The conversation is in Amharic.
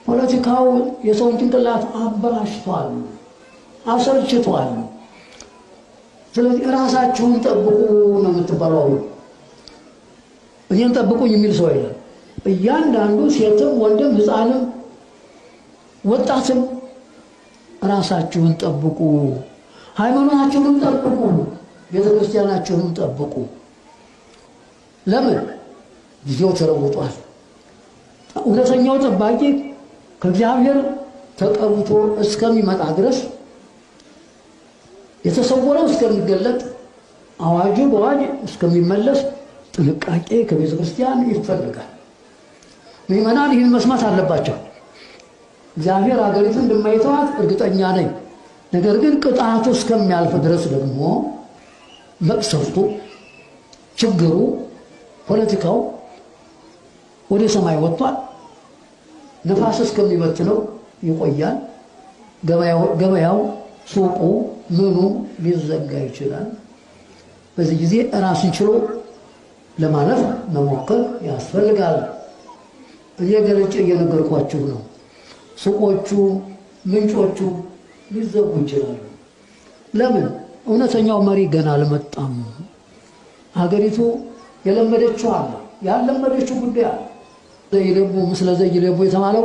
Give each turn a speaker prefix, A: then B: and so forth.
A: ፖለቲካው የሰውን ጭንቅላት አበላሽቷል፣ አሰልችቷል። ስለዚህ ራሳችሁን ጠብቁ ነው የምትባለው። አሁን እኔን ጠብቁኝ የሚል ሰው የለም። እያንዳንዱ ሴትም ወንድም ሕፃንም ወጣትም ራሳችሁን ጠብቁ፣ ሃይማኖታችሁንም ጠብቁ፣ ቤተ ክርስቲያናችሁንም ጠብቁ። ለምን ጊዜው ተለውጧል። እውነተኛው ጠባቂ ከእግዚአብሔር ተቀብቶ እስከሚመጣ ድረስ፣ የተሰወረው እስከሚገለጥ፣ አዋጁ በአዋጅ እስከሚመለስ ጥንቃቄ ከቤተ ክርስቲያን ይፈልጋል። ምዕመናን ይህን መስማት አለባቸው። እግዚአብሔር አገሪቱን እንደማይተዋት እርግጠኛ ነኝ። ነገር ግን ቅጣቱ እስከሚያልፍ ድረስ ደግሞ መቅሰፍቱ፣ ችግሩ፣ ፖለቲካው ወደ ሰማይ ወጥቷል። ነፋስ እስከሚበትነው ይቆያል። ገበያው፣ ሱቁ፣ ምኑ ሊዘጋ ይችላል። በዚህ ጊዜ ራስን ችሎ ለማለፍ መሞከር ያስፈልጋል። እኔ ገልጬ እየነገርኳችሁ ነው። ሱቆቹ፣ ምንጮቹ ሊዘጉ ይችላሉ። ለምን? እውነተኛው መሪ ገና አልመጣም። ሀገሪቱ የለመደችው አለ፣ ያልለመደችው ጉዳይ አለ። ዘይሌቡ ምስለ ዘይሌቡ የተባለው።